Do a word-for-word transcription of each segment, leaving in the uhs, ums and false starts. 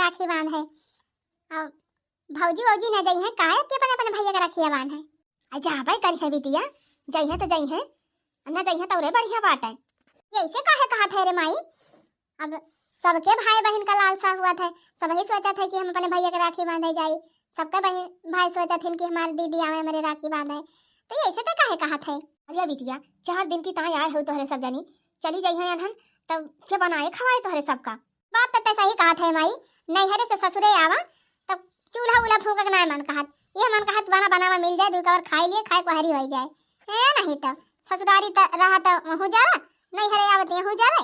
राखी बांधे। अब भौजी वौजी न जइहें, काहे कि अपने, अपने भैया के रखिया बांधे। आ जाबे करिहें बिटिया, जइहें त जइहें, न जइहें त औरे बढ़िया बाटे। ये ऐसे काहे कहत है रे माई? अब सबके भाई बहिन का लालसा हुआ था, सबही सोचत है कि हम अपने भैया के राखी बांधे जाई। सबके बहिन, भाई सोचत हन कि हमार दीदी आवे हमरे राखी बांधे, तो ये ऐसे तो काहे कहत है? अरे बिटिया, चार दिन की ताई आए हो तोहरे सब जनी, चली जइहें अनहन, तब के बनाए खवाए तोहरे सबका। बात तो तै सही कहत है माई, नैहरे से ससुरे आवा, तब चूल्हा उल्हा फूंकक नाय मन कहत, ये मन कहत बना बनावा मिल जाए, दू कवर खाई लिए, खाए को हरी होई जाए। ए नहीं तो ससुरारी त रहा त हो जावा, नैहरे आवत हो जावे,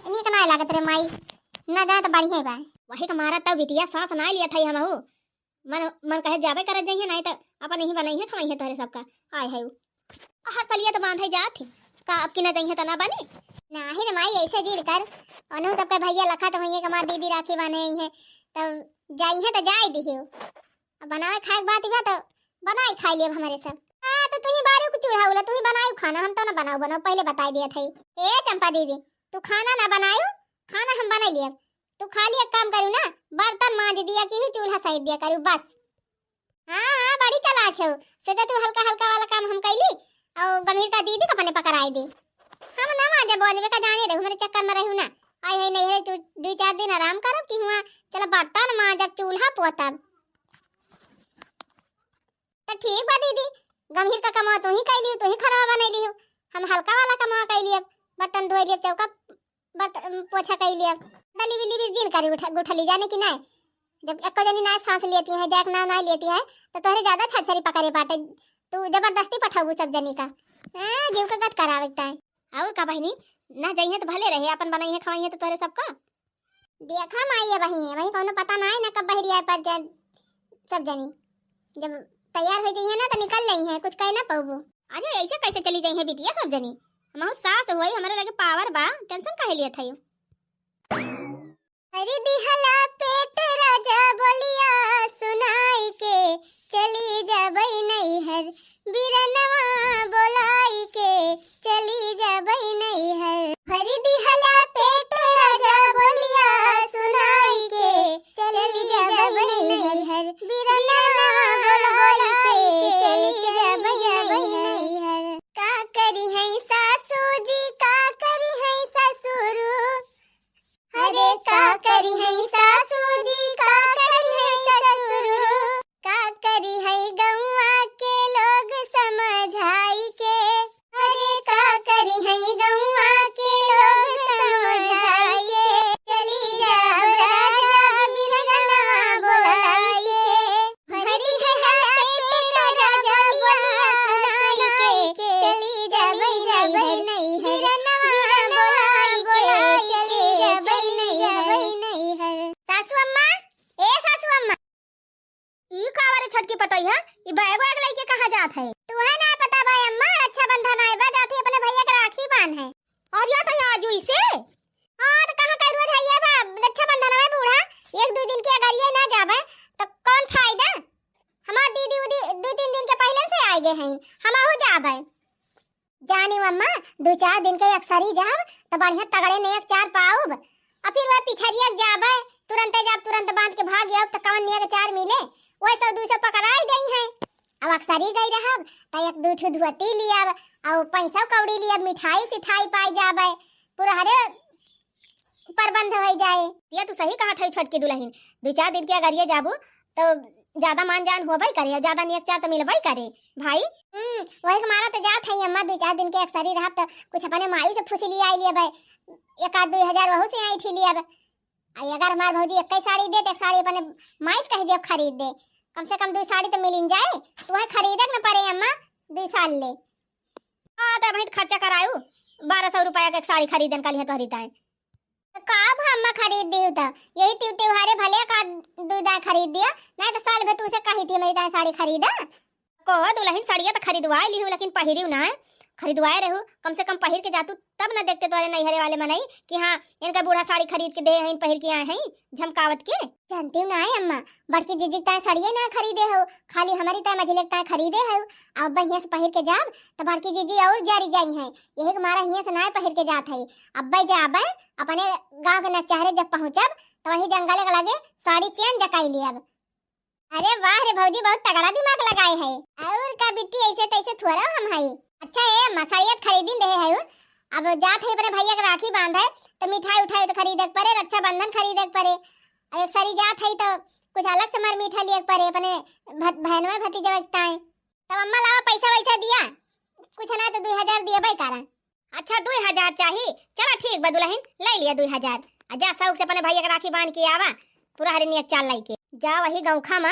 नीक नाय लागत रे माई, न जाए त बढ़िया बा। वही के मारा तब बिटिया सांस नाय लिया था हमहू, मन, मन कहे जाबे करत जइहें, नहीं त अपन ही बनइहें खवइहें तोहरे सबका। आय है उ। हर सलिया त बांधे जात ही, का अब की न जइहें त ना बने? नाही रे माई, ऐसे जिद कर, ओनहु सबके भैया लखा त होइहें कि हमार दीदी राखी बांधे आई है, तब जाइहें त जाए दिहियो। अब बनावे खाए के बात बा त बनाई खाई लेब हमरे सब। हाँ, तो तू ही बारू के चूल्हा उला, तू ही बनाऊ खाना, हम तो ना बनाऊ, बनाऊ, पहले बताई दिया था। ए चंपा दीदी, तू खाना ना बनायू, खाना हम बनाई लियब। तू खाली एक काम करू ना, बर्तन मांज दिया कि ही चूल्हा सहित दिया करू बस। हाँ, हाँ, बड़ी चालाक हो। सोचा तू हल्का हल्का वाला काम हम कैली, और गंभीर का दीदी का अपने पकड़ाई दी। हम ना मांजब वांजबे का जाने रहू, हमरे चक्कर में रहू ना। आई है नहीं है, तू दो चार दिन आराम करब कि हुआ, चला बर्तन मांजब, चूल्हा पोतब। तो ठीक बा दीदी, गंभीर का कमवा तू ही कैली हो, तू ही खाना बनैली हो, हम हल्का वाला कमवा कैली, अब बर्तन धोई लियब, चौका बर्तन पोछा कैली, अब दली बिली भी जिन करी उठा, गुठली जाने की नहीं। जब एको जनी ना सांस लेती है, जाक नाव ना लेती है, तो तोहरे ज्यादा छरछरी पकड़े बाटे, तू जबरदस्ती पठाऊ सब जनी का। हाँ, जीव का गत करावे के ताई। और का बहिनी, ना जइहें तो भले रहे, अपन बनइहें खवइहें तो तोहरे सबका। देखा माई, अबही, अबही कौनो पता ना है ना कब बहरी आए पर जाए सब जनी। जब तैयार हो जइहें ना तो निकल जइहें, कुछ कह ना पउबू। अरे ऐसे कैसे चली जइहें बिटिया सब जनी? हमहू सास होई, हमरे लगे पावर बा, टेंशन काहे लियत हई? भरी दिहला पेट राजा बोलिया सुनाई के, चली जाबई नैहर बिरनवा बोलाई के, चली जाबई नैहर। भरी दिहला पेट राजा बोलिया सुनाई के, चली जाबई नैहर बिरनवा बोलाई के, चली जाबई नैहर। का करी है सासू जी, का करी है ससुर, अरे का करी है सासू जी, का करी है ससुर, का करी है गौवा के लोग समझाई के, अरे का करी है गौवा के लोग समझाई के। चली जाब राजा बिरनवा बोलाई के, भरी है पेट राजा बोलिया सुनाई के, चली जाबे नैहर बिरनवा बोलाई के, चली जाबे नैहर। सासू अम्मा, ए सासू अम्मा। ई का बारे छोटकी पतोहिया, ई बैग वैग लइके कहाँ जात है? तुहे ना पता बा अम्मा, रक्षाबंधन आए बा, जात ही अपने भैया के राखी बांधे। और या तो आजू इसे? हाँ, तो कहाँ कह रोज है ये बा, रक्षाबंधन में बूढ़ा एक दो दिन के अगर ये ना जाबे, तो कौन फायदा? हमार दीदी उदी दो तीन दिन के पहले से आए गए हैं, हम हो जाबे। जानी अम्मा, दो चार दिन के अक्सरी जाब, तो बढ़िया तगड़े नेक चार पाउब। और फिर वह पिछरिया जाबे, तुरंते जाब, तुरंत बांध के भाग जाब, तो कौन नेक चार मिले? वह सौ दो सौ पकड़ाई गई हैं। अब अक्सरी गई रहब, तो एक दो ठो धोती लियब, और पैसा कौड़ी लियब, मिठाई सिठाई पाई जाबे, पुरहरे प्रबंध हो जाए। ये तू सही कहत है छोटकी दुल्हन, दो चार दिन के अगर ये जाबू, तो ज्यादा मान जान होबे करे, और ज्यादा नेक चार तो मिलबे करे भाई। हम्म, वही के मारा तो जात है अम्मा, दो चार दिन के अक्सरी रहब तो कुछ अपने माई से फुसिली आई लेबे, एक आध दो हजार वहू से आई थी लेब। आ अगर हमार भौजी एक ही साड़ी दे, तो एक साड़ी अपने माई से कह दे खरीद दे, कम से कम दो साड़ी तो मिलिन जाए। तुम्हें खरीदक न पड़े अम्मा, दो साल ले। हाँ, तो भाई खर्चा करायू, बारह सौ रुपया के एक साड़ी खरीदन का लिए तोहरी ताई। तो का अब हम खरीद दिहु त? यही त्यू-, त्योहारे भले का दू दाई खरीद दिया, नहीं तो साल भर तू से कही थी मेरी दाई साड़ी खरीदा। कहो दुल्हन, साड़िया तो खरीदवा लिहू, लेकिन पहिरियो ना है। खरीदवाए रहू, कम से कम पहिर के जातू, तब न देखते तोहरे नैहरे वाले मनई कि हाँ, इनका बूढ़ा साड़ी खरीद के देहे हईन, पहिर के आए हईं झमकावत के। जानतिउ नाहीं अम्मा, बड़की जीजी ताईं सड़िये नाहीं खरीदे हऊ, खाली हमरी ताईं मझिले ताईं खरीदे हऊ। अब हियाँ से पहिर के जाब त बड़की जीजी अउर जरि जइहैं, यही के मारा हियाँ से नाहीं पहिर के जात हई। अब्बै जाबै अपने गाँव के नकचहरे जब पहुँचब त वही जंगले के लगे साड़ी change कइ लेब। अरे वाह रे भौजी, बहुत तगड़ा दिमाग लगाए है। अउर का बिट्टी, ऐसे तैसे थोड़ा हम हई। अच्छा ए अम्मा, साड़िया त खरीदिन देहे हऊ, अब जात हई अपने भैया के राखी बांधे, त मिठाई उठाई त खरीदे के परे, रक्षाबंधन खरीदे के परे। अब एक सारी जात हई त कुछ अलग से मर मीठा लिए के परे अपने भत-, बहनवा भतीजवा के ताईं। तब अम्मा लावा पैसा वैसा दिया, कुछ नाहीं त दुई हजार दिए भाई कारण। अच्छा, दुई हजार चाही? चला ठीक बा दुलहिन, लइ लिया दुई हजार। आ जा सौख से अपने भैया के राखी बांध के आवा, पूरा हरिनिया के चाल लइके। जा वही गौखा मा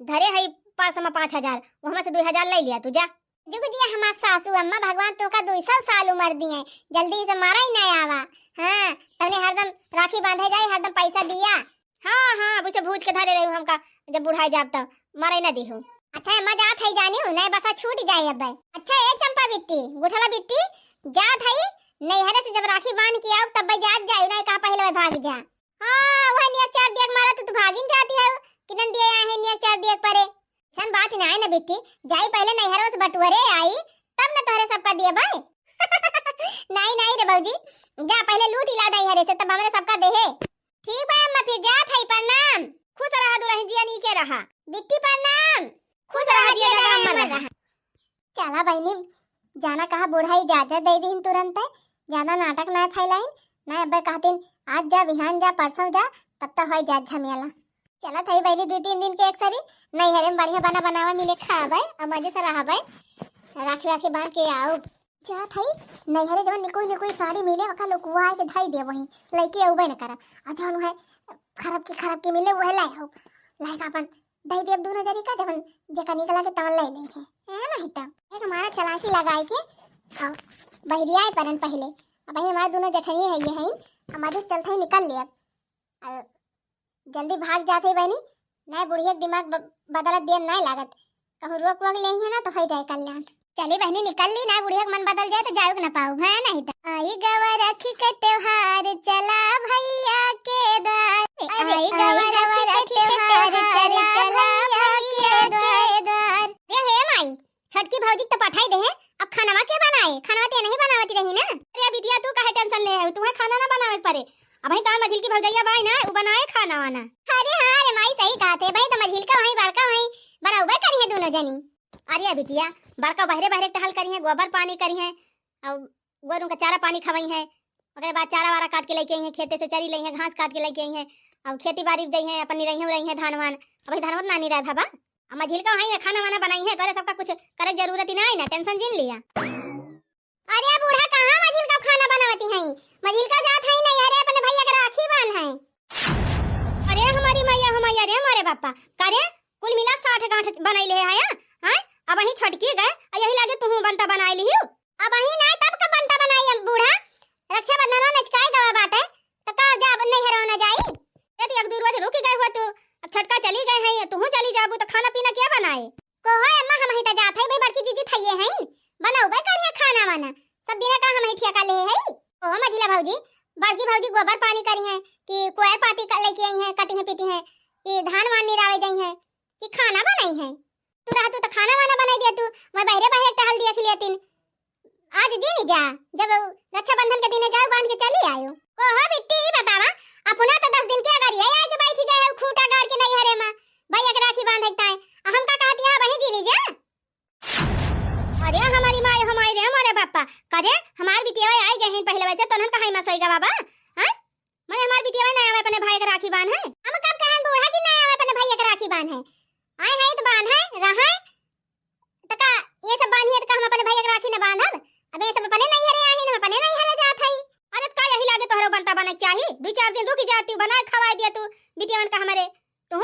धरे हई पर्स मा पाँच हजार, वहमा से दुई हजार लइ लिया तू, जा। जुग जिया हमार सासू अम्मा, भगवान तोहका दुई सौ साल उमर दिए, जल्दी से मरा ही ना आवा। हाँ, तवने हरदम राखी बांधे जाई, हरदम पैसा दिया। हाँ, हाँ, बुझे भूज के धरे रहू हमका, जब बुढ़ाई जाब तब मरे न दिहू। अच्छा, अम्मा जात हई जानी हूँ, नहीं बसा छूट जाए अब्बै। अच्छा, ए चंपा बिट्टी, गुठला बिट्टी, जात हई, नैहरे से जब राखी बांध के आउब, तब्बै जात जाई, नहीं कहा पहले वही भाग जा। हाँ, वही नियक चार दियक मारा, तू तो भागिन जाती है, किदन दिए आए हैं नियक चार दियक परे। सन बात नाहीं न बिट्टी, जाई पहले नैहरे से बटुअरे आई, तब न तोहरे सबका दिए भाई। नाहीं, नाहीं रे भौजी, जा पहले लूट ही ला नैहरे से, तब हमरे सबका देहे। ठीक बा अम्मा, फिर जात हई, प्रणाम। खुश रहा दुलहिन जिया, नीके रहा। बिट्टी प्रणाम। खुश रहा जिया, रहा, अमर रहा। चला बहिनी, जाना कहा बूढ़ा इजाजत दे दीन तुरंत, ज्यादा नाटक ना फैलाइन, ना अब्बै कहतीन आज जा, बिहान जा, परसों जा, तब तो होई जात झमेला। चलत हई बहिनी, दुई तीन दिन के एक सरी नैहरे में बढ़िया बना बनावा मिले, खाबै अउर मजे से रहबै, राखी वाखी बांध के आउब। जात हई नैहरे जवन निकुई निकुई साड़ी मिले, ओका लुकुआए के धई देब वहीं, लइके अउबे न करब। अउर जवन उहे खरब की खरब की मिले, उहे लै आउब। लै के आपन धई देब दुनो जनी का, जवन जेका निक लागे तवन लै लेहे। है नहीं तब। एक हमारा चलाकी लगाए के, अउर बहरियाए परन पहिले। अबहीं हमार दुनो जठनिये हइये हईन, हमारे चलत हई निकल लेब। अउर जल्दी भाग जात हई बहिनी, नाहीं बुढ़िया के दिमाग ब-, बदलत देर नाहीं लागत। कहूँ रोक वोक लेइहैं ना तो होइ जाए कल्याण। चली बहिनी निकल ली, नाहीं बुढ़िया के मन बदल जाए तो जाउक ना पाउब, है नहीं तो। आई गवा राखी के त्योहार चला भैया के द्वार, अरे, आई गवा राखी के त्योहार चला भैया के द्वार। अरे हे माई, छोटकी भौजी के तो पठाई देहे, अब खानवा के बनाए? खानवा ते नहीं बनावत रही ना। अरे बिटिया, तू काहे tension ले है, तुम्हें खाना ना बनावे के परे। अबहीं तार मझिलकी भौजैया बाई ना, उ बनाए खाना वाना। अरे हाँ रे माई, सही कहत है, अबहीं तो मझिलका वहीं बड़का वहीं बनउबे करिहैं दुनो जनी। अरे बिटिया, बड़का बहरे बहरे टहल करिहैं, गोबर पानी करिहैं, अउर गोरू का चारा पानी खवइहैं, ओकरे बाद चारा वारा काट के लइके अइहैं, खेते से चरी लइहैं, घास काट के लइके अइहैं, अउर खेती बारी जइहैं, अपन निरइहैं उरइहैं धान वान। अबहीं धान वान ना निराए भवा, अब मझिलका वहीं में खाना वाना बनइहैं, तोरे सबका कुछ करे के जरूरत ही ना आई ना, tension जिन लिया। अरे बूढ़ा, कहाँ मझिलका खाना बनावती हईं? मझिलका जात हईं नैहरे अपने भैया के राखी बांधे। अरे हमारी मैया, हमारी, अरे हमारे बापा, का रे, कुल मिला साठ गांठ बनाई ले है, हैं? अबहीं छोटकी गए, अउर यही लागे तुहूँ बनता बनाई लिहियो। अबहीं ना, तब का बनता बनाई हम बूढ़ा, रक्षाबंधन नजकाई गवा बाटे, तो का जाब नैहर ना जाई? ए, तो एक दू रोज रुक गए हुआ तू, अब छोटका चली गए हैं, तुहूँ चली जाबू तो खाना पीना क्या बनाए? कोहो अम्मा, हमहीं त जात हई भाई, बड़की जीजी थइये हईन, बनउबे करिहैं खाना वाना, सब दिना का हमहीं ठेका लेहे हई। कोहो मझिला भौजी, बड़की भौजी गोबर पानी करिहैं कि कोयर पाती क-, लइके अइहैं, कटिहैं पीटिहैं कि धान वान निरावे जइहैं कि खाना बनइहैं। तू रहतू त खाना वाना बनाई देतू, मैं बहरे बहरे टहल देख लेतिन। आज जिनि जा, जब रक्षाबंधन के दिने जाउ, बांध के चली आयो। कोहो बिट्टी, ई बतावा, अपना तो दस दिन के अगरिया आए के बैठी गए हो खूंटा गाड़ के नैहरे मा, भैया के राखी बांधे के ताई, आ हमका कहती है वहीं जिनि जा। अरे हमारी माई, हमारी रे, हमारे बापा, करे हमार बिटिया आई गए हैं पहले, वैसे तो उन्हन कहाँ मसोई गवा बा, हैं? मने हमार बिटिया ना आवे अपने भाई के राखी बांधे। हम कब कहन बूढ़ा कि ना आवे अपने भैया के राखी बांधे? आए हैं तो बांधे, रहे। त का ये सब बांधिए त का हम अपने भैया के राखी न बांधब? अब ये सब अपने नैहरे आही, हम अपने नैहरे जात हई। अरे त का यही लागे तोहरो बनता बने के चाही? दू चार दिन रुक जाती, बनाए खवाए दिया तू बिटियावन का हमरे। तू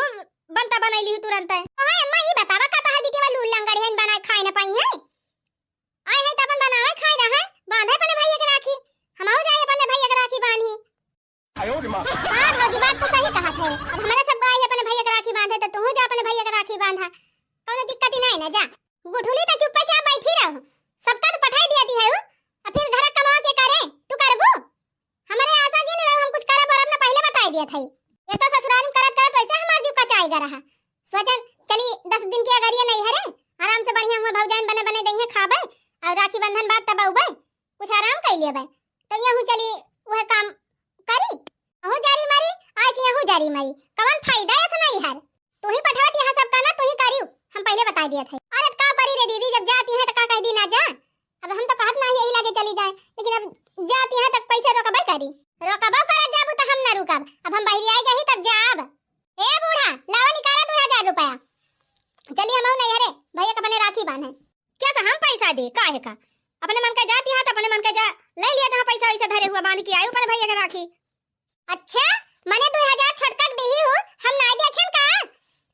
बनता बनाई ली तुरंत है। ओए अम्मा, ई बतावा का तोहर बिटिया लूल लंगड़ है, बनाए खाए न पाई है? आए है त अपन बनाए खाए रहे, बांधे अपने भैया के राखी। हमहू जाए अपने भैया के राखी बांधी। हाँ भौजी, बात तो सही कहत है। अब हमारे सब आई अपने भैया के राखी बांधे, तो तू जा अपने भैया के राखी बांधा, कौनो दिक्कत ही नहीं ना। जा गुठुली, तो चुप्पे चाप बैठी रहो, सबका तो पठाई दिया। कहती है वो, अब फिर घर कमावा के करे, तू करबू? हमरे आसा जिन रहो, हम कुछ करब और अपना पहिले बताई दिया था। ये तो ससुराल में करत करत वैसे हमार जीव कचाई गा रहा। सोचन चली दस दिन की अगर ये नहीं हरे, आराम से बढ़िया हुआ भौजाइन बने बने दइहे खाबे, और राखी बंधन बाद तब आउबे, कुछ आराम कर लेबे। तो यहू चली वह काम करी, अहू जारी मारी, आए कि यहू जारी मारी, कवन फायदा ऐसा नहीं हर। तू ही पठवत यहाँ सब का ना, तू ही करियो, हम पहिले बताई दिया था। अरे का करी रे दीदी, जब जाती है तो का कह दी ना जा, अब हम तो कहत ना यही लागे चली जाए, लेकिन अब जाती है तब कैसे रोकबे करी? रोकबो करत जाबू तो हम ना रुकब, अब हम बहरी आई गई तब जाब। ए बूढ़ा, लावा निकाला दो हजार रुपया, चली हम नहीं हरे भैया के अपने राखी बांधे। क्या से हम पैसा दे, काहे का? अपने मन का जाती है तो अपने मन का जा, ले लिया जहाँ पैसा वैसे धरे हुआ बांध के आयो अपने भैया के राखी। अच्छा, मने दो हजार छोटका के दीही हो, हम नाई देखेन का?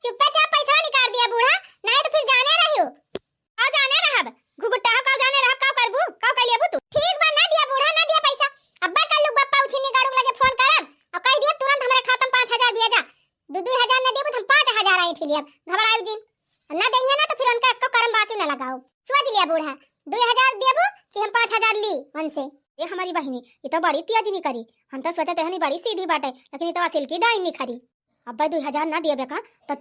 चुप्पे चाप पैसा निकाल दिया बूढ़ा, नाई तो फिर जाने रही हो। का जाने रहब? घुघुट्टा हो, का जाने रहब, का करबू? का कर लेबू तू? ठीक बा, ना दिया बूढ़ा, ना दिया पैसा। अब्बा कल लोग बप्पा उछिन्नी गाड़ू लगे फोन करब और कह दिया तुरंत हमारे खाता में पाँच हजार भेजा। दो दो हजार ना देबू तो हम पाँच हजार आई थी लियब, घबराऊ जिन। ना दइहे ना तो फिर उनका एक्को करम बाकी ना लगाओ। सोच लिया बूढ़ा, दो हजार देबू कि हम पाँच हजार ली उनसे। ए हमारी बहिनी, ये तो बड़ी त्याजनी करी। हम तो सोचत रहनी बड़ी सीधी बाटे, लेकिन ये तो असिल की डाइन निखरी। अब्बे दो हजार ना देबे का, तो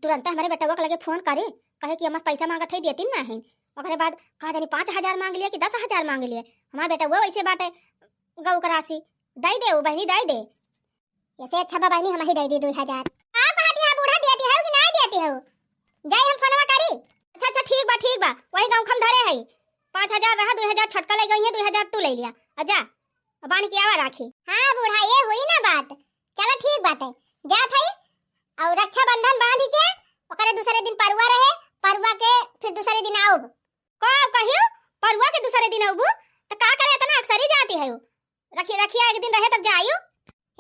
तुरंत हमारे बेटवा के लगे फोन करे, कहे कि अम्मा पैसा मांगत है, देती ना है। ओकरे बाद का जानी पाँच हजार मांग लिए कि दस हजार मांग लिए। हमारे बेटवा वैसे बाटे गऊ के राशि, दे दे वो बहिनी, दे दे। ऐसे अच्छा बा बहिनी, हम ही दे दी दो हजार। का कहती है बूढ़ा, देती है कि नहीं देती है? जाई हम फोनवा करी। अच्छा अच्छा, ठीक बा, ठीक बा, वही गाँव खम धरे है। पाँच हजार रहा, दो हजार छोटका ले गई है, दो हजार तू ले लिया। आ जा, अब बांध के आवा राखी। हाँ बूढ़ा, ये हुई ना बात। चलो ठीक बाटे, जात हई। और रक्षाबंधन बांध के ओकरे दूसरे दिन परुआ रहे, परुआ के फिर दूसरे दिन आउब। का कहियो? परुआ के दूसरे दिन आउबू? त का करे, इतना अक्सर ही जाती है वो? रखी-, रखिया एक दिन रहे तब जाइयो।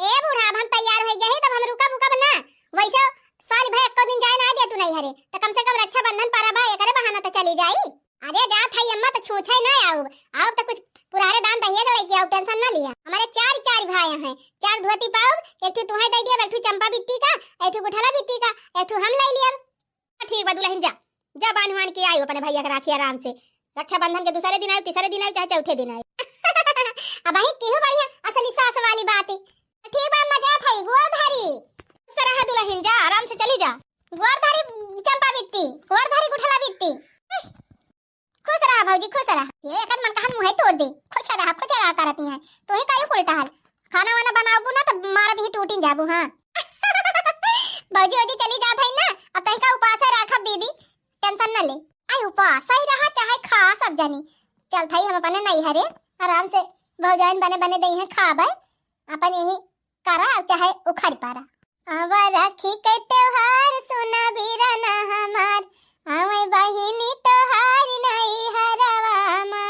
हे बूढ़ा, अब हम तैयार हो गए ही, तब हम रुकब उकब ना। वैसे साल भर एको दिन जाए ना दे तू नहीं हरे, तो कम से कम रक्षाबंधन परब है, एकरे बहाना तो चली जाई। अरे जात हई अम्मा, तो छूछे ना आउब, आउब तो कुछ पुरहरे दान दहिए के लेके आउब, tension ना लिया। हमारे चार, चार भाई हैं, चार धोती पाउब, एक ठो तुहे दे दिया, एक ठो चंपा बिट्टी का, एक ठो गुठला बिट्टी का, एक ठो हम ले लिया। ठीक बा दुलहिन, जा, जा बांध वान के आइउ अपने भैया के राखी आराम से। रक्षाबंधन के दूसरे दिन आइउ, तीसरे दिन आइउ, चाहे चौथे दिन आइउ। अबहीं केहू बढ़िया असली सास वाली बात है। ठीक बा, मजा था, गोर धरी। खुश रहा दुलहिन, जा आराम से चली जा। गोर धरी चंपा बिट्टी, गोर धरी गुठला बिट्टी। खुश रहा भौजी, खुश रहा। ये एक मन कहन मुँहे तोड़ दे। खुश रहा, खुश रहा करती हैं। तू ही काहे उल्टा हाल? खाना वाना बनाबू ना तो मारब ही टूटी जाबू, हाँ। भौजी, भौजी चली जात है ना, अब तनिका उपास है राखब दीदी, tension न ले। आई उपास ही रहा चाहे खा सब जनी। चल थाई हम अपने नैहरे आराम से भौजाइन बने बने दई हैं खाबे, अपन यही करा चाहे उखड़ पारा। आवा राखी के त्योहार सुना बीरना हमार, आवे बहिनी तोहार नैहरवा मा।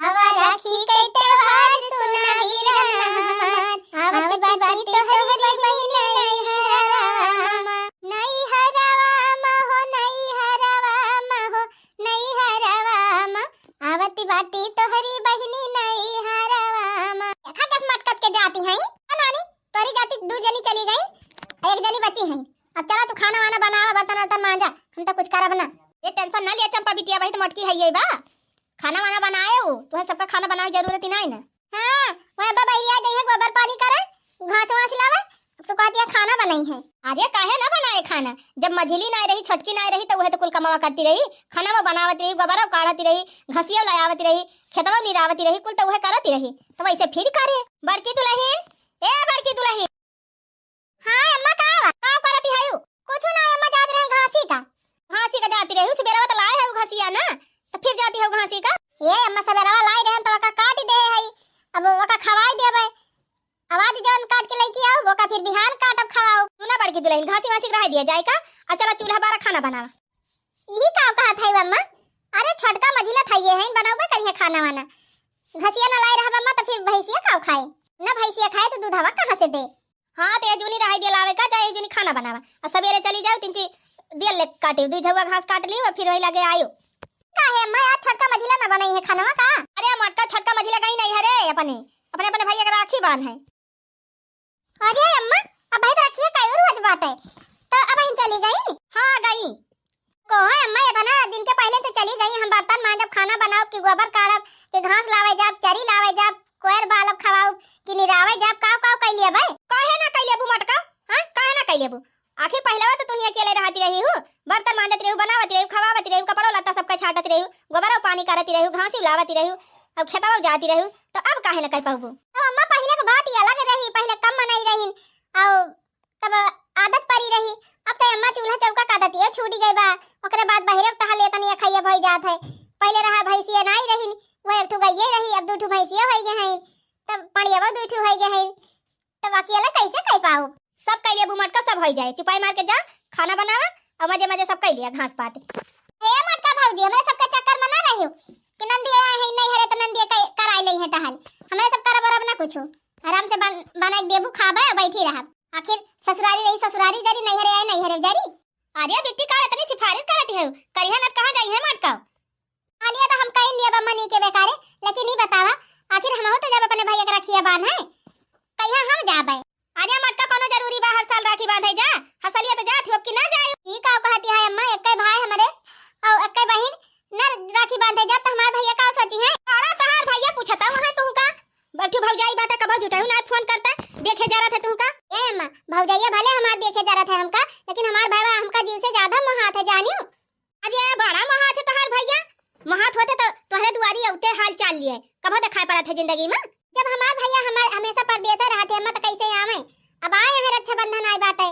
आवा राखी के त्योहार सुना बीरना हमार, आवत बाटी तोहरी बहिनी नैहरवा मा। नैहरवा मा हो, नैहरवा मा हो, नैहरवा मा। आवत बाटी तोहरी बहिनी नैहरवा मा। देखा कैसे मटकत के जाती हैं, ओ नानी? तोरी जाति दू जनी चली गई, एक जनी बची है। अब चला तू खाना वाना बनावा, बर्तन वर्तन मांजा, हम तो कुछ करब ना। ये tension ना लिया चंपा बिटिया, वही तो मोटकी है ये बा। खाना वाना बनाए हो, तुम्हें सबका खाना बनावे जरूरत ही नहीं ना। हाँ, वह बबैया गई है गोबर पानी करे, घास वास लावे, अब तो कहती है खाना बनाई है। अरे काहे ना बनाए खाना, जब मझिली ना रही, छोटकी ना रही, तो वह तो कुल कमावा करती रही, खाना वो बनावत रही, गोबर काढ़ती रही, घसिया ले आवत रही, खेतवा निरावती रही, कुल तो वह करती रही, तो वैसे फिर करे। बड़की दुलहिन, ए बड़की दुलहिन। हाँ अम्मा, का बा? का करती हयू? कुछ ना अम्मा, जात रहन घासी का। घासी का जाती रही, सुबेरवा तो लाए है घसिया ना, तो फिर जाती हो घासी का? ये अम्मा, सबेरवा लाई रहन तो ओका काट दे है, अब ओका खवाई देबे। आवाज जौन काट के लेके आओ, ओका फिर बिहान काटब खवाओ। सुना बड़की दुलहिन, घासी वासी रह दिया जाए का, आ चला चूल्हा बारा खाना बनावा। यही का कहत है अम्मा? अरे छोटका मझिला था ये है, बनौबे करिए खाना वाना। घसिया ना लाए रहब अम्मा, तो फिर भैंसिया का खाए? ना भैंसिया खाए तो दूधवा कहाँ से दे? हाँ, तो ये जूनी रहाई दिया लावे का, चाहे ये जूनी खाना बनावा। और सवेरे चली जाओ, तीन ची दियल ले काटे, दू झौवा घास काट ली, और फिर वही लगे आयो। काहे अम्मा, आज छोटका मझिला ना बनाई है खानवा का? अरे मोटका छोटका मझिला कहीं नहीं है रे, अपने, अपने, अपने भैया के राखी बांध है। अरे अम्मा, अब भाई राखी है, काहे रोज बाटे? तो अब हम चली गई? हाँ, गई। कहो अम्मा, इतना दिन के पहिले से चली गई, हम बर्तन मांजब, खाना बनाउब, कि गोबर काढ़ब, कि घास लावे जाब, चरी लावे जाब, कोयर बालब खवाउब, कि निरावे जाब, काव काव कइ लेबे? काहे ना कइ लेबू मोटका? हाँ, काहे ना कइ लेबू? आखिर पहिलवा तो तुही अकेले रहती रही हू, बर्तन मांजती रही हू, बनावती रही हू, खवावती रही हू, कपड़ो लत्ता सबका छाटती रही हू, गोबरो पानी करती रही हू, घासी लावती रही हू, अब खेतवा जाती रही हू, तो अब काहे ना कइ पाउबू? तो अम्मा, पहिले के बात ही अलग रही, पहिले कम मनई रहिन, और तब आदत परी रही। अब तो अम्मा चूल्हा चौका का आदत ये छूटी गई बा। ओकरे बाद बहिरे टहले तनी खइया भई जात है। पहिले रहा भैंसिया नाई रही, वो एक ठो गइये रही, अब दू ठो भैंसिया होई गए हैं, तब पड़ियावा दू ठो होई गए हैं, तब अकेले कैसे कइ पाउब? सब कइ लेबू मोटका, सब होई जाए। चुपाई मार के जा, खाना बनावा और मजे मजे सब कइ लिया घास पात। हे मोटका भौजी, हमरे सबके चक्कर में ना रहियो कि नंदी आए हैं नैहरे तो नंदी कराई ले हैं टहल। हमरे सब करब वरब ना कुछो, आराम से बन, बनाई देबू, खाबे और बैठी रहब। आखिर ससुरारी रही ससुरारी जरी, नैहरे आए नैहरे जरी। अरे बिट्टी, का इतनी सिफारिश करती है? करिहा न त कहाँ जाई है मोटका? हालिया तो हम कह लिया बा मनी के बेकारे, लेकिन ई बतावा, आखिर हमहू तो जब अपने भैया के रखिया बांध है, कहिया हम जाबे? अरे मोटका, कोनो जरूरी बा हर साल राखी बांधे जा? हर सालिया तो जात हो, अब की ना जाए? ई का कहती है अम्मा, एक्के भाई हमरे और एक्के बहिन न राखी बांधे जा तो हमार भैया का सोची है? बड़ा तहार भैया पूछता वहाँ तुहका, बैठू भौजाई बाटा, कबो जुटाऊ ना फोन करता, देखे जा रहा था तुहका। ए अम्मा, भौजैया भले हमार देखे जा रहा था हमका, लेकिन हमार भाईवा हमका जीव से ज्यादा मोहात है जानियो। अरे बड़ा मोहात है तोहार भैया, मोहात होते तो तोहरे दुआरी अउते हाल चाल लिए, कबो देखाई पड़त है जिंदगी में। जब हमार भैया हमार हमेशा परदेसे रहत है, मत कैसे आवे, अब आए हैं रक्षाबंधन आए बाटे।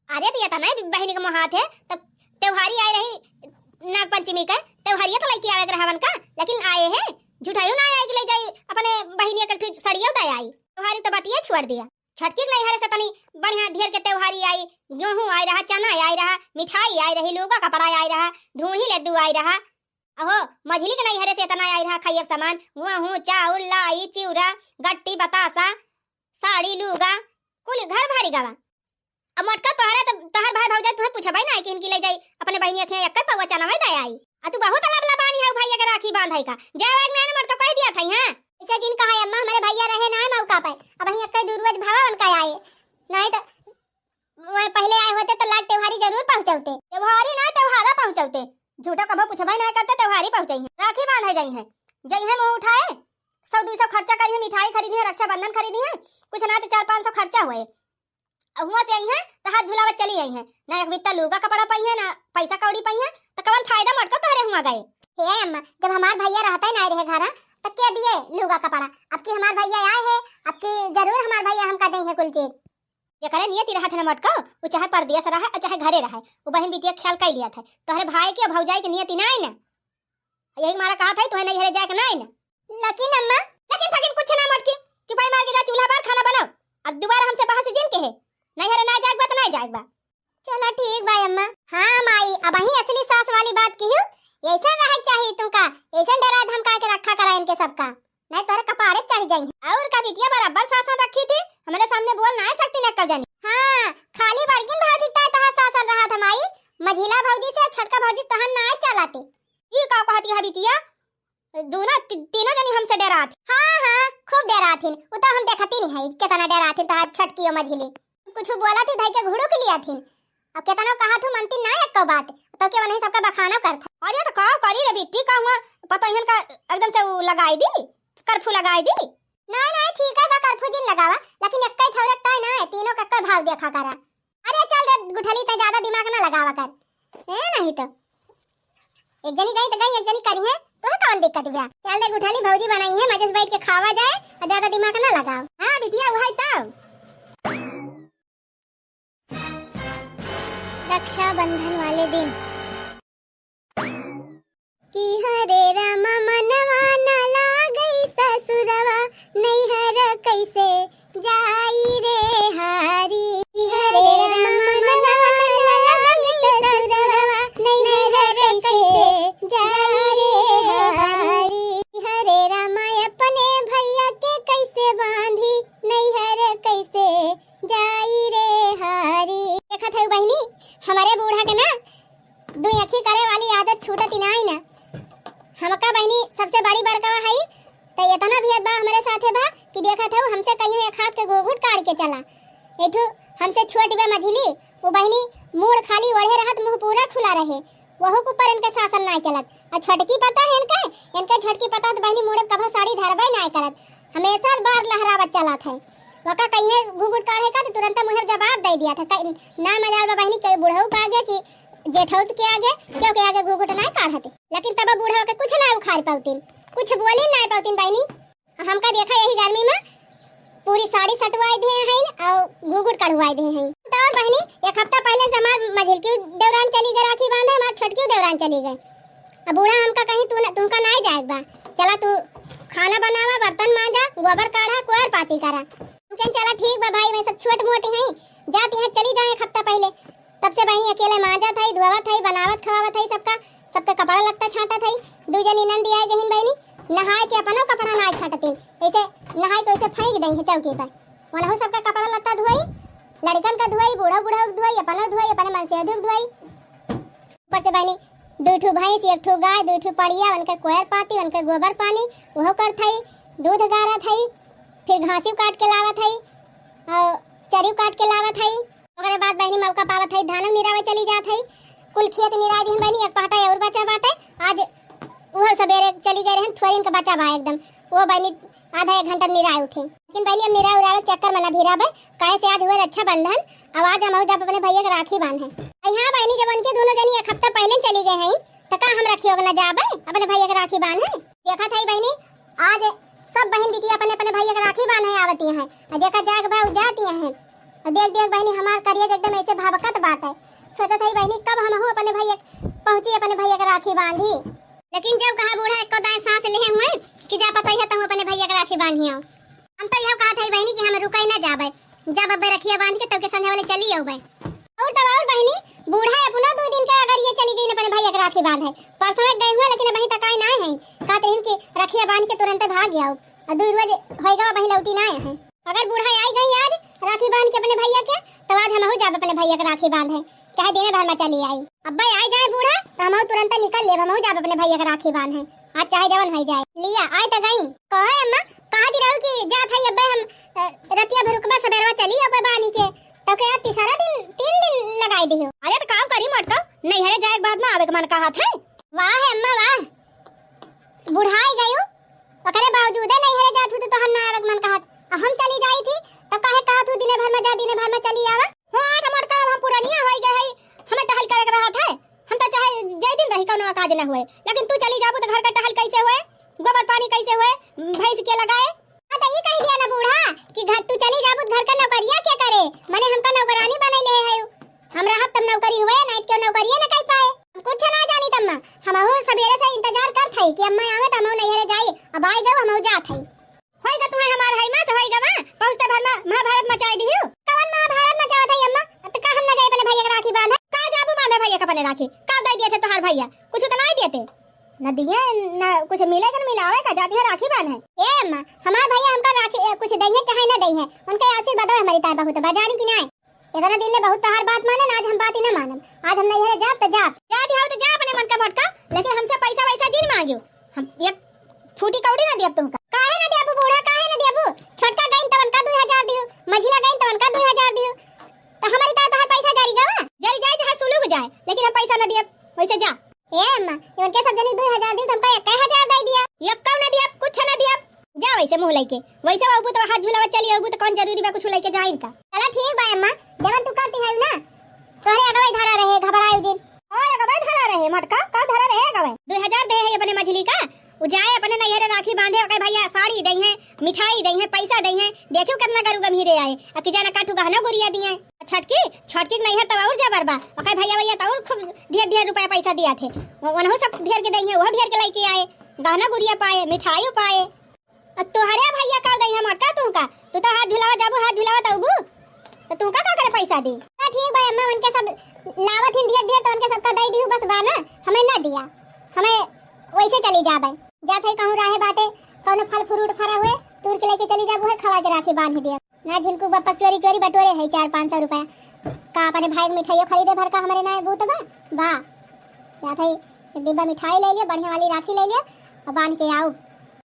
अरे तो ये तो नहीं बहिनी के मोहात है, तो त्योहारी आए रही नाग पंचमी के, त्योहारिया तो लइके आवे के रहवन का, लेकिन आए है, झुठायु ना आए के ले जाई अपने बहिनिया के ठु सड़िया उतार आई। त्योहारी तो बतिया छोड़ दिया। छटकी के नैहरे से तनी बढ़िया ढेर के त्योहारी आई, गेहूं आई रहा, चना आई रहा, मिठाई आई रही, लूगा कपड़ा आई रहा, ढूंढी लड्डू आई रहा। अहो, मझली के नैहरे से इतना आई रहा खाइए सामान, गेहूं, चाउर, लाई, चिउरा, गट्टी, बतासा, साड़ी, लूगा, कुल घर भरी गवा। अब मोटका तोहरा त, तोहर भाई भौजाई तुहे पूछबे ना कि इनकी ले जाई अपने बहिनिया के एक पौवा चना वही दे आई। आ तू बहुत अलबला बानी है भैया के राखी बांधे का। जाए एक नैन मोटका कह दिया था, हाँ? ऐसे जिन कहा अम्मा, हमारे भैया रहे ना मौका पे, अब वहीं एक दू रोज भावा उनका आए, नहीं तो वह पहले आए होते तो लाग त्योहारी जरूर पहुँचौते। त्योहारी ना, त्योहारा पहुँचौते। झूठा कभो पूछबे ना करते, त्योहारी पहुँचे हैं, राखी बांधे जाई हैं, जाई हैं मुँह उठाए, सौ दू सौ खर्चा करी है, मिठाई खरीदी है, रक्षाबंधन खरीदी है, कुछ ना तो चार पाँच सौ खर्चा हुए। अब हुआं से आई हैं तो हाथ झुलावत चली आई हैं, ना एक बित्ता लूगा कपड़ा पाई है, ना पैसा कौड़ी पाई है, तो कवन फायदा मोटका तोहरे हुआं गए। हे अम्मा, जब हमार भैया रहता ही ना रहे घरा, तो के दिए लूगा कपड़ा? अब की हमार भैया आए हैं, अब की जरूर हमार भैया हमका दें है कुल चीज। जेकरे नियति रहत है ना मोटका, वो चाहे परदेस रहे और चाहे घरे रहे, वो बहन बिटिया ख्याल कई लिया था। तोहरे भाई के और भौजाई के नियति ना आई ना, यही मारा कहा था, तुहे नैहरे जाए के ना आई ना। लेकिन अम्मा, लेकिन फकिन कुछ ना मोटकी, चुपाई मार के जा, चूल्हा बार, खाना बनाओ, अब दोबारा हमसे बहस जिन के है, नैहरे ना जाएक बा तो ना जाएक बा। चला ठीक बा अम्मा। हाँ माई, अब ही असली सास वाली बात की हूँ, ऐसा रहे चाहिए तुमका, ऐसा डरा धमका के रखा करा इनके सबका, नहीं तोहरे कपारे चढ़ जाई। और का बिटिया बराबर सासन रखी थी, हमारे सामने बोल ना सकती ना कब जानी। हाँ, खाली बड़किन भौजी ताय तोहार सासन रहा था माई, मझिला भौजी से और छोटका भौजी तोहन ना चलाती। ई का कहती है बिटिया? दोनों ती-, तीनों जनी हमसे डरात। हाँ, हाँ, खूब डरात हिन। उ तो हम देखती नहीं है, कितना डरात हिन तोहार छोटकी और मझिली। कुछ बोला थी, धई के घुड़ू के लिया थी। अब कितना कहा थू, मनती ना एको बात। तो के वही सबका बखाना करत है। अरे तो का करी रे बिट्टी, का हुआ? पता इहन का एकदम से उ लगाई दी, कर्फ्यू लगाई दी। नहीं, नहीं, ठीक है बा, कर्फ्यू जिन लगावा, लेकिन एक्के थौरे तय ना है, तीनों का एक्के भाव देखा करा। अरे चल रे गुठली, तय ज्यादा दिमाग ना लगावा कर। ए, नहीं तो एक जनी गई तो गई, एक जनी करी है, तो है कौन दिक्कत बा? चल रे गुठली, भौजी बनाई है, मजे से बैठ के खावा जाए और ज्यादा दिमाग ना लगाओ। हाँ बिटिया, वही तो। रक्षाबंधन वाले दिन। कि हरे रामा मनवा न लागई ससुरवा, नैहर कैसे जाई रे हारी। कि हरे रामा मनवा न लागई ससुरवा, नैहर कैसे जाई रे हारी। कि हरे रामा अपने भैया के कैसे बांधी, नैहर कैसे जाई रे हारी। देखत है बहिनी, हमारे बूढ़ा के ना दुई अखी करे वाली आदत छूटत ही नाई ना। हमका बहिनी सबसे बड़ी बड़कवा हई, त इतना भी बा हमरे साथे बा कि देखत हऊ हमसे कहियो एक हाथ के घूघूट काढ़ के चला। एठू हमसे छोट बा मझिली, वो बहिनी मूड़ खाली ओढ़े रहत, मुंह पूरा खुला रहे। वहू के ऊपर इनके शासन नाय चलत। अउर छोटकी पता है इनके, इनके छोटकी पता तो बहिनी मुड़े कभो साड़ी धरबे नाय करत, हमेशा बार लहरावत चलत है। वका कहिए घूंघट काढ़े का तो तुरंत मुँहे जवाब दे दिया था। कहीं ना मजाल बा बहिनी, के बुढ़ऊ के आगे कि जेठौत के आगे, क्यों के आगे घूंघट नाय काढ़ते, लेकिन तब बुढ़ऊ के कुछ नाय उखाड़ पावतीन, कुछ बोली नाय पावतीन बहिनी। हमका देखा यही गर्मी में पूरी साड़ी सटवाई दिए हैं और घूंघट कढ़वाई दिए हैं। तो और बहिनी, एक हफ्ता पहले से हमार मझिलकी देवरान चली गए राखी बांधे, हमार छोटकी देवरान चली गए। अब बूढ़ा हमका कहीं तू न, तुमका नाय जाए बा, चला तू खाना बनावा, बर्तन मांजा, गोबर काढ़ा, कोयर पाती करा। तुमके चला ठीक बा भाई, मैं सब छोट मोट हैं, जाती हैं, चली जाए एक हफ्ता पहले। तब से बहिनी अकेले मांजत हई, धोवत हई, बनावत खवावत हई सबका, सबके कपड़ा लत्ता छांटत हई। दू जनी नंदी आए गहिन बहिनी, नहाए के अपनो कपड़ा नाय छांटतीन, ऐसे नहाए के वैसे फेंक दई है चौकी पर। वनहु सबका कपड़ा लत्ता धोई, लड़कन का धोई, बूढ़ो बूढ़ो के धोई, अपनो धोई, अपने मनसेधु के धोई। ऊपर से बहिनी दू ठू भैंस, एक ठू गाय, दू ठू पड़िया, उनके कोयर पाती, उनके गोबर पानी, उहो करत हई, दूध गारत हई, फिर घासियो काट के लावत हई और चरियो काट के लावत हई। ओकरे बाद बहिनी मौका पावत हई, धानो निरावे चली जात हई। कुल खेत निराय दिहन बहिनी, एक पहटा और बचा बाटे। आज उहो सबेरे चली गए रहन, थोरिन के बचा बा एकदम। वो बहिनी आधा एक घंटा निराय उठे। लेकिन बहिनी अब निराय उरावे के चक्कर में ना भिराबे, काहे से आज हुए रक्षाबंधन। अब आज हमहू जब अपने भैया के राखी बांधे। आई हाँ बहिनी, जब उनके दोनों जनी एक हफ्ता पहले चली गए हैं, तो का हम रखियो के ना जाबे अपने भैया के राखी बांधे? देखत हई बहिनी, आज सब बहिन बिटिया अपने अपने भैया के राखी बांधे आवती हैं, और जेकर जाए के बा उ जाती हैं। और देख देख बहिनी, हमार करिया एकदम ऐसे भभकत बाटे। सोचत हई बहिनी, कब हमहू अपने भैया पहुँची, अपने भैया के राखी बांधी। लेकिन जब कहा बूढ़ा एको दाएं सांस लेहे हुए कि जा पता है तुम अपने भैया के राखी बांधी आओ। हम तो यह कहत हई बहिनी कि हम रुकई ना जाबे, जब अबे रखिया बांध के तब के संझा वाले चली आउबे। और तब और बहिनी, बूढ़ा अपना दो दिन के अगर ये चली गई अपने भैया के राखी बांधे, परसों एक गई हुआ लेकिन अबहीं तक आई ना है। कहत रहिन कि रखिया बांध के तुरंत भाग आओ, और दो रोज होएगा अबहीं लौटी ना है। अगर बूढ़ा आई गई आज राखी बांध के अपने भैया के, तो आज हमहू जाब अपने भैया के राखी बांधे, चाहे दिने भर में चली आई। अब्बे आई जाए बूढ़ा तो हमहू तुरंत निकल लेब, हमहू जाब अपने भैया के राखी बांधे, आज चाहे जवन हो जाए। लिया आई तो गई। कहे अम्मा, कहत रहू कि जात हई अब्बे हम, अ, रतिया भर रुकबा, सबेरवा चली अब्बे बानी के, तो के यार तीसरा दिन, तीन दिन लगाई दियो। अरे तो काम करी मटका, नैहरे जाए के बाद में आवे के मन कहत है। वाह अम्मा वाह, बुढ़ाई गयू, ओकरे बावजूदे नैहरे जात हू तो तोहर ना आवे के मन कहत। आ हम चली जाई थी तो काहे कहत हू दिने भर में जा, दिने भर में चली आवा? हाँ, तो मोटका अब हम पुरनिया होई गए हई, हमें टहल करे के रहत है। हम तो चाहे जय दिन रही, कौनो काज न हुए, लेकिन तू चली जाबू तो घर का टहल कैसे हुए, गोबर पानी कैसे हुए, भैंस के लगाए? हाँ, तो ये कह दिया ना बूढ़ा कि घर तू चली जाबू तो घर का नौकरिया के करे, मने हमका नौकरानी बने ले है। हम रहब तब नौकरी हुए, नहीं तो नौकरिये न कर पाए। हम कुछ ना जानी तम्मा, हमहू सबेरे से इंतजार करत हई कि अम्मा आवे त हमहू नैहरे जाई। अब आई गऊ, हमहू जात हई। होई गा तुम्हें हमार हई माँ से होई गा माँ, पहुँचते भर में महाभारत मचाई दिहू। कवन महाभारत मचावत हई अम्मा? अब तो का हम ना जाई अपने भैया के राखी बांधे? का जाबू बांधे भैया के अपने राखी? का दे दिए थे तोहार भैया? कुछ तो नहीं देते। न दिए, न कुछ मिले के न मिलावे का, जाती है राखी बांधे। ए अम्मा, हमार भैया हमका राखी, ए, कुछ दइहे चाहे न दइहे, उनका आशीर्वाद हमारी ताई बहुत बा, जानी कि नहीं? इतना दिन ले बहुत तोहार बात माने, आज हम बात ही ना मानब। आज हम नैहरे जाब त जाब। जा दिहाऊ त जा अपने मन का मोटका, लेकिन हमसे पैसा वैसा जिन मांगियो। हम एक फूटी कौड़ी ना दियब तुमका। काहे ना दियबू बूढ़ा, काहे ना दियबू? छोटका गइन तवन का दू हजार दियो, मझिला गइन तवन का दू हजार दियो। त हमारी ताई तोहार पैसा जारी गवा? जरी जाए चाहे सुलुग जाए, लेकिन हम पैसा ना दियब, वैसे जा। ए अम्मा, इनके सब जनी दू हजार दी, तुमका एक हजार दे दिया। ये कौन ना दिया, कुछ ना दिया। जा वैसे मुँह लेके, वैसे अबू तो हाथ झुलावा चली अबू तो कौन जरूरी बा कुछ लेके जाए इनका। चला ठीक बा अम्मा, जवन तू करती है ना, तोहरे अगवे धरा रहे, घबराए दिन। ओ अगवे धरा रहे, मटका का धरा रहे अगवे? दू हजार दे है अपने मझली का, उ जाए अपने नैहरे राखी बांधे, ओके भैया साड़ी दइहे, मिठाई दइहे, पैसा दइहे, देखियो कितना गरु गम्हीरे आए। अब कि जाना काठू गहना गुरिया दिए। छटकी, छटकी के नैहर तब और जबर बा। ओके भैया, भैया तब और खूब ढेर ढेर रुपया पैसा दिया थे। वो, उन्हों सब ढेर के दइहे, वो ढेर के लेके आए, गहना गुरिया पाए, मिठाई पाए। अब तोहरे भैया का दइहे मटका तुमका? तू तो हाथ झुलावा जाबू, हाथ झुलावा तबू। तो तुमका का करे पैसा दी? तो ठीक बा अम्मा, उनके सब लावत हिन ढेर ढेर, तो उनके सबका दे दिहू बस बा ना, हमें ना दिया, हमें वैसे चली जाबे। जात है कहूँ राहे बाटे, कौनो फल फ्रूट फरा हुए, तूर के लेके चली जाबू है, खवा के राखी बांध दिया। ना झिनकू बप्पा चोरी चोरी बटोरे है चार पाँच सौ रुपया। का अपने भाई के मिठाइयों खरीदे भर का हमरे ना बूत बा? बा। जात है एक डिब्बा मिठाई ले लिया, बढ़िया वाली राखी ले लिया और बांध के आओ।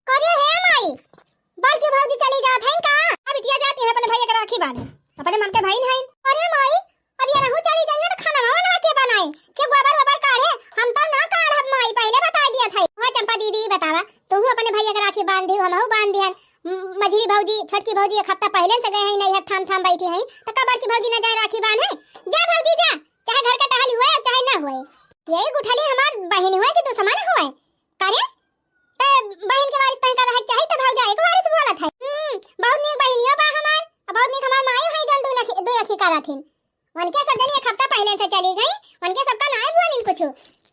करे हे माई, बड़की भौजी चली जात हईन का? अब बिटिया जाती है अपने भैया के राखी बांधे, अपने मन के भाई नहीं। अरे माई, अब ये रहू चली जाइए तो खाना वाना के बनाए, के गोबर ओबर काढ़े, हम एक हफ्ता पहिले से गए हैं नैहर, थाम थाम बैठी हैं, तो का बड़की भौजी ना जाए राखी बांधे? जा भौजी जा, चाहे घर का टहल हुए और चाहे ना हुए। यही गुठली हमार बहिन हुए कि दुश्मन हुए? करे? ते बहिन के वारिस तंग कर रहे चाही, तो भौजाई के वारिस बोलत है। हम्म, बहुत नीक बहिनियो बा हमार, और बहुत नीक हमार माई है, जौन दू अखी, दू अखी करत हिन। उनके सब जनी एक हफ्ता पहिले से चली गई, उनके सबका नाय बोलिन कुछ।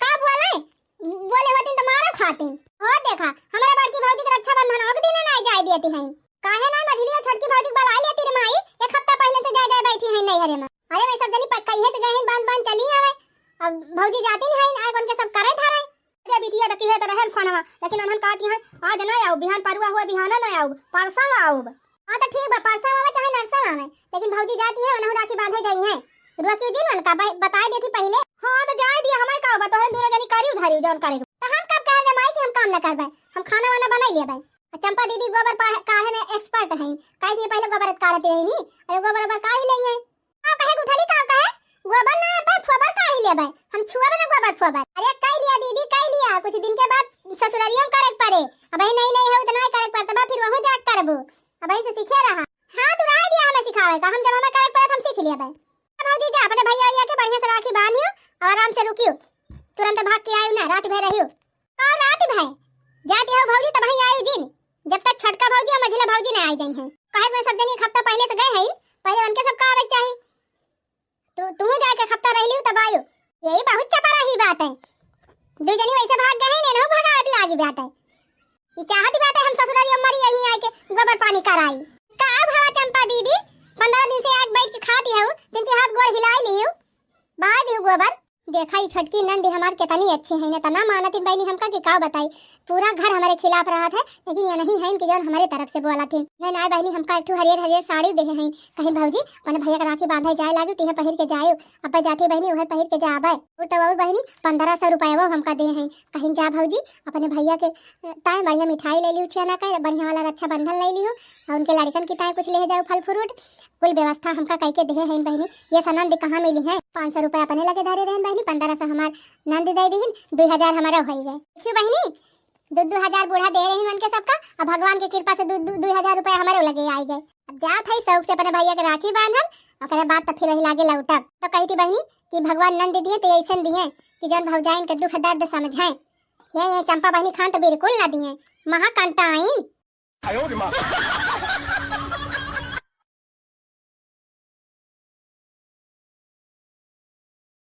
का बोले? बोले होतिन तो मारो खातिन। हो देखा, हमारे बड़की भौजी के रक्षाबंधन ओक दिन ना जाए देती हैं। काहे ना मझली और छोटकी भौजी के बुला लेती रे माई, एक हफ्ता पहिले से जाए जाए बैठी हैं नैहरे में। अरे भाई सब जनी प-, कहिए से गए हैं, बांध बांध चली आवे। अब भौजी जाती नहीं है, आए उनके सब करे धरे। अरे बिटिया तो किहे तो रहे फोनवा, लेकिन उन्हन कहती हैं, आज ना आऊ, बिहान परुआ हुआ, बिहाना ना आऊ, परसों आऊ। हाँ तो ठीक बा, परसों आवे चाहे नरसों आवे, लेकिन भौजी जाती है, उन्हें राखी बांधे जाई है। रुआ क्यों जिन उनका ब-, बताए देती पहिले। हाँ तो जाए दिया, हमारे का बा, तोहरे दोनों जनी करी उधारी जौन करे। तो हम कब कहे रे माई कि हम काम न करबे, हम खाना वाना बनाई लेबे। आ चंपा दीदी गोबर पा-, काढ़े में expert हैं, काहे से पहिले गोबर काढ़ती रही नी, अरे गोबर ओबर काढ़ी ले हैं। का कहे गुठली, का कहे? गोबर ना, अब फोबर काढ़ी लेबे। हम छुअबे ना गोबर फोबर। अरे कई लिया दीदी, कई लिया। कुछ दिन के बाद ससुरारियों में करे के पड़े। अबही नई नई है, उतना ही करे के पड़े, तब फिर वहू जाके करबू। अबही से सीखे रहा। हाँ, तू रहे दिया हमें सिखावे का। हम जब हमें करे के पड़े, हम सीख लेबे। अब भौजी जा, अपने भैया वैया के बढ़िया से राखी बांधियो और आराम से रुकियो। तुरंत भाग के आयु ना, रात भर रहियो। का रात भर? जाती हो भौजी, तब ही आयु जिन। जब तक छोटका भौजी और मझिला भौजी ना आई जाई हैं। कहे से सब जनी एक हफ्ता पहिले से गए हैं, पहिले उनके सबका आवे के चाही। तू, तू जाके एक हफ्ता रह लियो तब आयो। यही बहुत चपराही बात है। दू जनी वैसे भाग गए हैं, इन्हों भगावे भी लागी बात है। ये चाहती बात है हम ससुरारी अम्मरी यहीं आके गोबर पानी कराई। का भवा चंपा दीदी, पन्द्रह दिन से आके बैठ के खाती हो, दिन से हाथ गोड़ हिलाई लियो, बहा दियो गोबर। देखा, ई छोटकी नंद हमार कितनी अच्छी है, इतना मानत इन बहनी हमका कि का बताई। पूरा घर हमारे खिलाफ रहत है, लेकिन ये नहीं है इनकी जौन हमारे तरफ से बोलत है। ये ना बहनी, हमका एक ठो हरियर हरियर साड़ी देहे हैं, कहीं भौजी अपने भैया के राखी बांधे जाए लागी, तिहे पहिर के जाए। अब जाते बहनी वह पहिर के जाबे। और तब और बहनी पन्द्रह सौ रुपया वो हमका दे हैं, कहीं जा भौजी अपने भैया के ताए बढ़िया मिठाई ले लियो, छेना का बढ़िया वाला रक्षाबंधन ले लियो, और उनके लड़कन की ताए कुछ ले जाओ, फल फ्रूट। कुल व्यवस्था हमका कई के देहे हैं बहनी। ये सनंद कहाँ मिली है? पाँच सौ रुपया अपने लगे धरे रहन बहनी, पन्द्रह सौ हमार नंद दे दीहिन, दो हजार हमारा होई गए। देखियो बहनी, दो दो हजार बूढ़ा दे रही उनके सबका, अब भगवान के कृपा से दो दो दो हजार रुपया हमारे लगे आई गए। अब जात है शौक से अपने भैया के राखी बांधब, ओकरे बाद तो फिर वही लागे लौटब। तो कही थी बहनी कि भगवान नंद दिए तो ऐसन दिए कि जन भौजाइन के दुख दर्द समझे। ये, ये चंपा बहनी खान तो बिल्कुल ना दिए, महाकंटाइन।